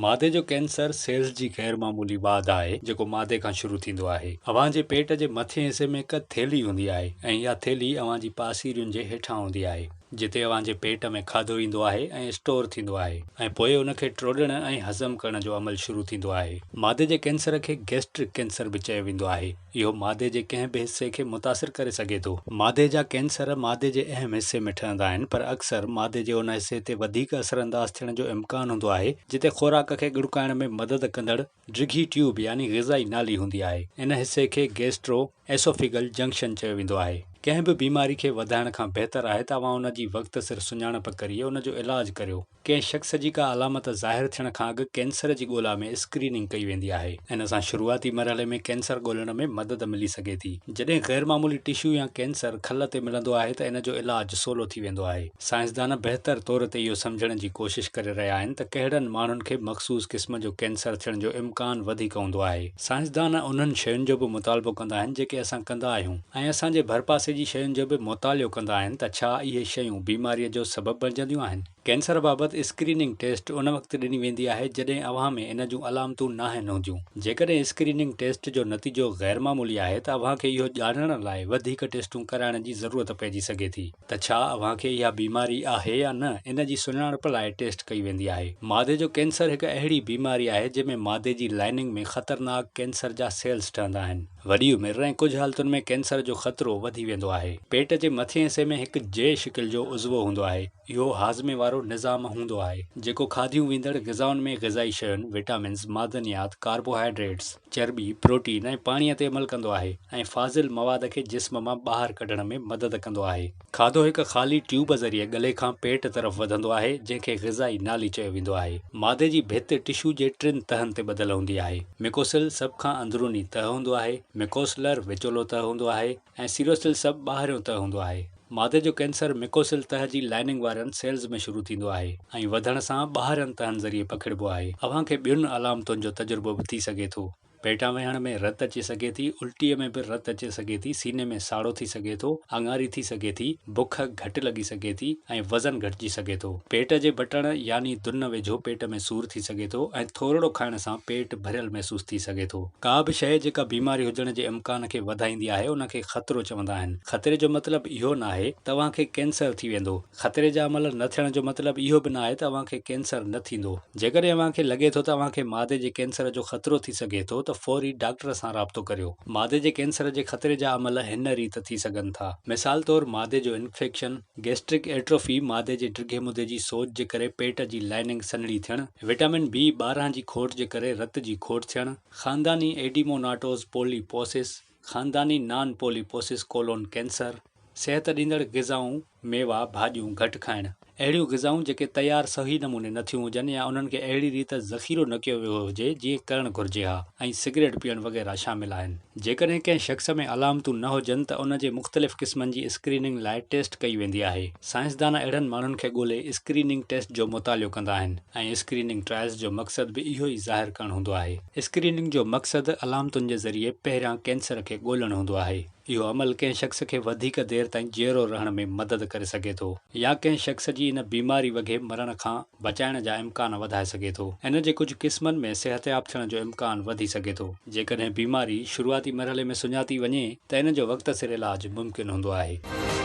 معدي جو cancer sales جي غير معمولي واڌ آهي جيڪو معدي کان شروع ٿيندو آهي. اوهان جي پيٽ جي مٿين حصي ۾ هڪ ٿيلهي هوندي آهي ۽ اها ٿيلهي اوهان جي پاسيرين جي هيٺان هوندي آهي جتي اوهان جي پيٽ ۾ کاڌو ايندو آهي ۽ اسٽور ٿيندو آهي ۽ پوء ان کي ٽوڙڻ ۽ هضم ڪرڻ جو عمل شروع ٿيندو آهي. معدي جي ڪينسر کي گيسٽرڪ ڪينسر به چيو ويندو آهي. اهو معدي جي ڪنهن به حصي کي متاثر ڪري سگهي ٿو. معدي جا ڪينسر معدي جي اهم حصي ۾ ٺهندا آهن پر اڪثر معدي جي ان حصي تي وڌيڪ اثرانداز ٿيڻ جو امڪان هوندو آهي جتي خوراڪ کي ڳڙڪائڻ ۾ مدد ڪندڙ ڊگهي ٽيوب يعني غذائي نالي هوندي آهي. ان حصي کي گيسٽرو ايسوفيگل جنڪشن چيو ويندو آهي. ڪنهن به بيماري کي وڌائڻ کان بهتر آهي ته اوهان ان جي وقت سر سڃاڻپ ڪري ان جو علاج ڪريو. ڪنهن شخص جي ڪا علامت ظاهر ٿيڻ کان اڳ ڪينسر جي ڳولا ۾ اسڪريننگ ڪئي ويندي آهي. ان سان شروعاتي مرحلي ۾ ڪينسر ڳولڻ ۾ مدد ملي سگهي ٿي. جڏهن غير معمولي ٽشو يا ڪينسر کل تي ملندو آهي ته ان جو علاج سولو ٿي ويندو آهي. سائنسدان بهتر طور تي اهو سمجهڻ جي ڪوشش ڪري رهيا آهن ته ڪهڙن ماڻهن کي مخصوص قسم جو ڪينسر ٿيڻ جو امڪان وڌيڪ هوندو آهي. سائنسدان انهن شين جو به مطالبو ڪندا آهن جيڪي اسان ڪندا آهيون ۽ اسان جي ڀرپاسي جي شين جو به مطالعو ڪندا آهن ته ڇا اهي شيون بيماريء جو سبب بڻجنديون آهن. ڪينسر بابت اسڪريننگ ٽيسٽ ان وقت ڏني ويندي آهي جڏهن اوهان ۾ ان جون علامتون ناهن هونديون. جيڪڏهن اسڪريننگ ٽيسٽ جو نتيجو غير معمولي آهي ته اوهان کي اهو ڄاڻڻ لاء وڌيڪ ٽيسٽون ڪرائڻ جي ضرورت پئجي سگهي ٿي ته ڇا اوهان کي اها بيماري آهي يا نه ان جي سڃاڻپ لاء ٽيسٽ ڪئي ويندي آهي. معدي جو ڪينسر هڪ اهڙي بيماري آهي جنهن ۾ معدي جي لائننگ ۾ خطرناڪ ڪينسر جا سيلز ٺهندا آهن. وڏي عمر ۽ ڪجهه حالتن ۾ ڪينسر جو خطرو وڌي ويندو آهي. پيٽ جي مٿين حصي ۾ هڪ جي شڪل جو عضوو هوندو آهي. اهو هاضمي وارو نظام هوندو آهي، جيڪو کاڌيون ويندڙ غذائن ۾ غذائي شين، وٽامنز، معدنيات، ڪاربوهائيڊريٽس، چرٻي، پروٽين ۽ پاڻيء تي عمل ڪندو آهي ۽ فاضل مواد کي جسم مان ٻاهر ڪڍڻ ۾ مدد ڪندو آهي. کاڌو هڪ خالي ٽيوب ذريعي ڳلي کان پيٽ طرف وڌندو آهي، جنهن کي غذائي نالي چيو ويندو آهي. معدي جي ڀت ٽشو جي ٽن تهن تي ٻڌل هوندي آهي. ميڪوسل سڀ کان اندروني تهه هوندو آهي، ميڪوسلر وچولو تهه هوندو آهي ۽ سيروسل سڀ ٻاهريون تهه هوندو آهي. معدي جو ڪينسر ميڪوسل تهه جي لائننگ وارن سيلز ۾ شروع ٿيندو آهي ۽ وڌڻ سان ٻاهرين تهن ذريعي پکڙبو آهي. اوهان کي ٻين علامتن جو تجربو به ٿي سگهي ٿو. پيٽان ويهڻ ۾ رت اچي سگهي ٿي، الٽيء ۾ به رت اچي سگهي ٿي، سيني ۾ ساڙو ٿي سگهي ٿو، اڱاري ٿي سگهي ٿي، بک گهٽ لڳي سگهي ٿي ۽ وزن گهٽجي سگهي ٿو. پيٽ جي بٽڻ يعني دن ويجهو پيٽ ۾ سور ٿي سگهي ٿو ۽ ٿورڙو کائڻ سان پيٽ ڀريل محسوس ٿي سگهي ٿو. ڪا به شيء جيڪا بيماري هجڻ جي امڪان کي وڌائيندي آهي ان کي خطرو چوندا آهن. خطري جو مطلب اهو ناهي ته اوهان کي ڪينسر ٿي ويندو. خطري جا عمل نه ٿيڻ جو مطلب اهو به ناهي ته اوهان کي ڪينسر نه ٿيندو. جيڪڏهن اوهان کي لڳي ٿو ته اوهان کي معدي جي ڪينسر جو خطرو ٿي سگهي ٿو ته فوري ڊاڪٽر سان رابطو ڪريو. معدي جي ڪينسر جي خطري جا عمل هن ريت ٿي سگهن ٿا. مثال طور معدي جو انفيڪشن، گيسٽرڪ ايٽروفي، معدي جي ڊگهي مدي جي سوڄ جي ڪري پيٽ جي لائننگ سنهڙي ٿيڻ، وٽامن بي 12 جي کوٽ جي ڪري رت جي کوٽ ٿيڻ، خانداني ايڊيموناٽوز پولي پوسس، خانداني نان پولي پوسس ڪولون ڪينسر، صحت ڏيندڙ غذائون، ميوا، ڀاڄيون گهٽ کائڻ. اهڙيون غذائون جيڪي تيار صحيح نموني نه ٿيون هجن يا انهن کي اهڙي ريت ذخيرو نه ڪيو ويو هجي جيئن ڪرڻ گهرجي ها ۽ سگريٽ پيئڻ وغيره شامل آهن. جيڪڏهن ڪنهن شخص ۾ علامتون نه هجن ته ان جي مختلف قسمن جي اسڪريننگ لاء ٽيسٽ ڪئي ويندي آهي. سائنسدان اهڙن ماڻهن کي ڳولي اسڪريننگ ٽيسٽ جو مطالعو ڪندا آهن ۽ اسڪريننگ ٽرائلز جو مقصد به اهو ئي ظاهر ڪرڻ هوندو آهي. اسڪريننگ جو مقصد علامتن جي ذريعي پهريان ڪينسر کي ڳولڻ هوندو آهي. اهو عمل ڪنهن شخص کي وڌيڪ دير تائين جيئرو رهڻ ۾ مدد ڪري سگهي ٿو يا ڪنهن شخص جي ان بيماري وگهي مرڻ کان بچائڻ جا امڪان وڌائي سگهي ٿو. ان جي ڪجهه قسمن ۾ صحتياب ٿيڻ جو امڪان وڌي سگهي ٿو. جيڪڏهن بيماري شروعاتي مرحلي ۾ سڃاتي وڃي ته ان جو وقت سر علاج ممڪن هوندو آهي.